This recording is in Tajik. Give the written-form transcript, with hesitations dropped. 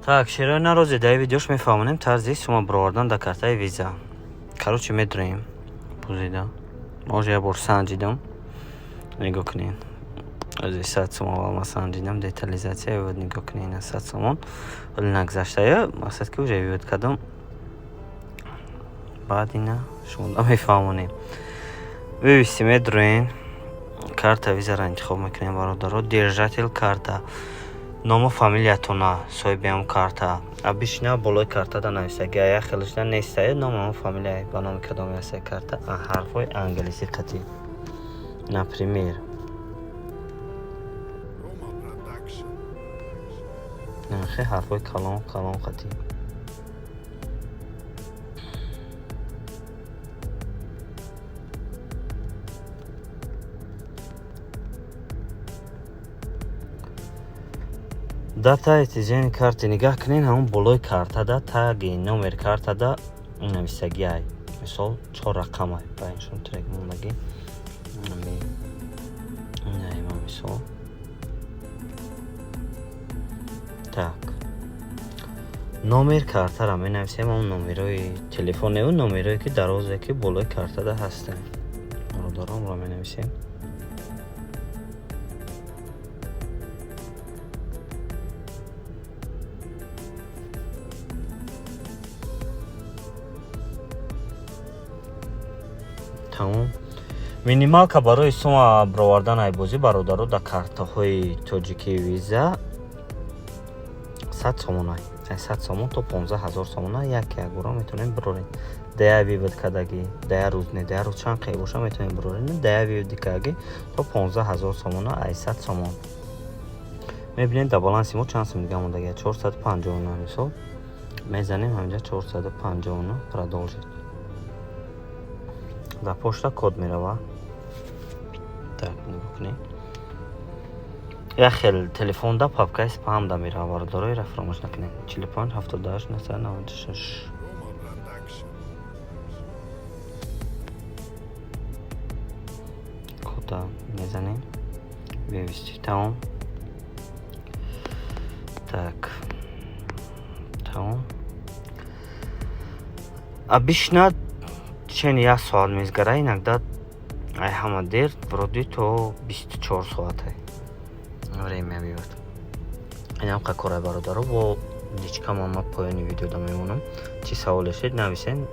Так, шерои нарозе дар видеош мефаҳмонем тарзи сума баровардан дар картаи Виза. Короче, медроем бузида. Може, як бор санҷидам. Нигоҳ кунед. Ози 100 сом аввал ман санҷидам, детализация вывод, нигоҳ кунед, ина 100 сомон. Вале нагзаштая, мақсад ки уже вывод кардам. Баъд ина шумо мефаҳмонем. Вывести медроем. Карта Визаро интихоб мекунем, бародаро. Держатель карта. Ному фамилиятона, соҳиби ҳам карта. Обычно болои картада нависаги, як хелашда нестая ному ҳам фамилия, ба номи кадоме ҳастая карта, ҳарфҳои англисӣ қатӣ. Например, Roma Production. Хе, ҳарфҳои калон калон қатӣ. Дата истечения карты нигаҳ кунед, ҳамон болои картада, таги номер картада нависагиай. Мисол, чор рақамай, байншон трек мондагӣ. Инаима мисол. Так. Номер картаро менависем, ҳамон номерои телефоневу номерое ки дарозе ки болои картада ҳастанд. Бародаронро менависем. Тамом. Минималка барои сума баровардан айбозӣ, бародаро, дар картаҳои тоҷикии Виза 100 сомона. Ай 100 сомон то 15 ҳазор сомона як як бора метавонем бирорем. Дая вывод кардагӣ, дая рӯз не, дая рӯз чанд қай боша метавонем бирорем. Дая вывод кардагӣ то 15 ҳазор сомона ай 100 сомон. Мебинем, дар баланси мо чанд сом дига мондагӣ? 459 мисол. Мезанем ҳаминҷа 459, продолжить. Дар почта код мерава. Так, нигоҳ кунед. Як хел телефонда папкаи спамда мерава, бародаро, ира фаромӯш накунед. 45 78 996. Roma Production. Кода мезанем. Вывести. Тамом. Так. Тамом. Обычно течение як соат мезгара, иногда ай ҳама дер вроде то 24 соата время меёбад. Инам қа корай, бародаро, бо личкама ма поёни видеода мемонам. Чӣ саволе шед, нависен.